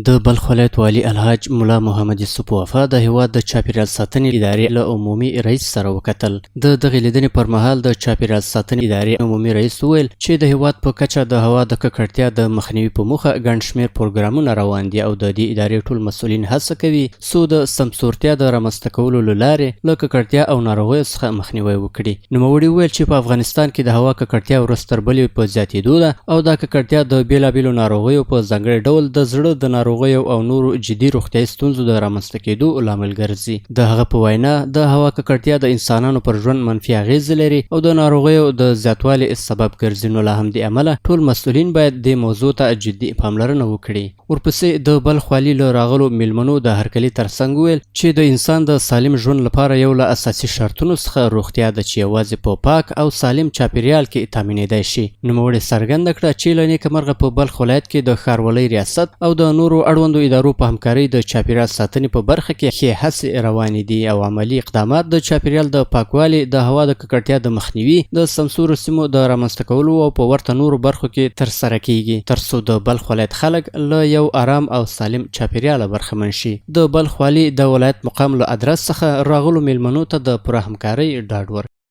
د بلخ ولایت والي الحاج ملا محمد یوسف وفا د هېواد د چاپېریال ساتنې ادارې له عمومي رئیس سره وکتل. د دغې لیدنې پر مهال د چاپېریال ساتنې ادارې عمومي رئیس وویل چې د هېواد په کچه د هوا د ککړتیا د مخنیوي په موخه ګڼ شمېر پروګرامونه روان دي او د دې ادارې ټول مسؤلین هڅه کوي څو د سمسورتیا د رامنځته کولو له لارې له ککړتیا او ناروغیو څخه مخنیوی وکړي. نوموړي وویل چې په افغانستان کې د هوا ککړتیا ورځ تر بلې په زیاتېدو ده او دا ککړتیا د بېلابېلو ناروغیو په ځانګړي ډول د زړه د ناروغیو او نورو جدي روغتیايي ستونزو د رامنځته کېدو لامل ګرځي. د هغه په وینا، د هوا ککړتیا د انسانانو پر ژوند منفي اغېزې لري او د ناروغیو د زیاتوالي سبب ګرځي، نو له همدې امله ټول مسؤلین باید دې موضوع ته جدي پاملرنه وکړي. ورپسې د بلخ والي له راغلو مېلمنو د هرکلي ترڅنګ وویل چې د انسان د سالم ژوند لپاره یو له اساسي شرطونو څخه روغتیا ده چې یوازې په پاک او سالم چاپېریال کې تامینېدای شي. نوموړي څرګنده کړه چې له نېکه مرغه په بلخ ولایت کې د ښاروالۍ ریاست او د نورو اړوندو ادارو په همکارۍ د چاپېریال ساتنې په برخه کې ښې هڅې روانې دي او عملي اقدامات د چاپېریال د پاکوالي، د هوا د ککړتیا د مخنیوي، د سمسورو سیمو د رامنځته کولو او په ورته نورو برخو کې ترسره کېږي، ترڅو د بلخ ولایت خلک له یو ارام او سالم چاپېریاله برخمن شي. د بلخ والي د ولایت مقام له ادرس څخه راغلو مېلمنو ته د پوره همکارۍ ډاډ ورکړ.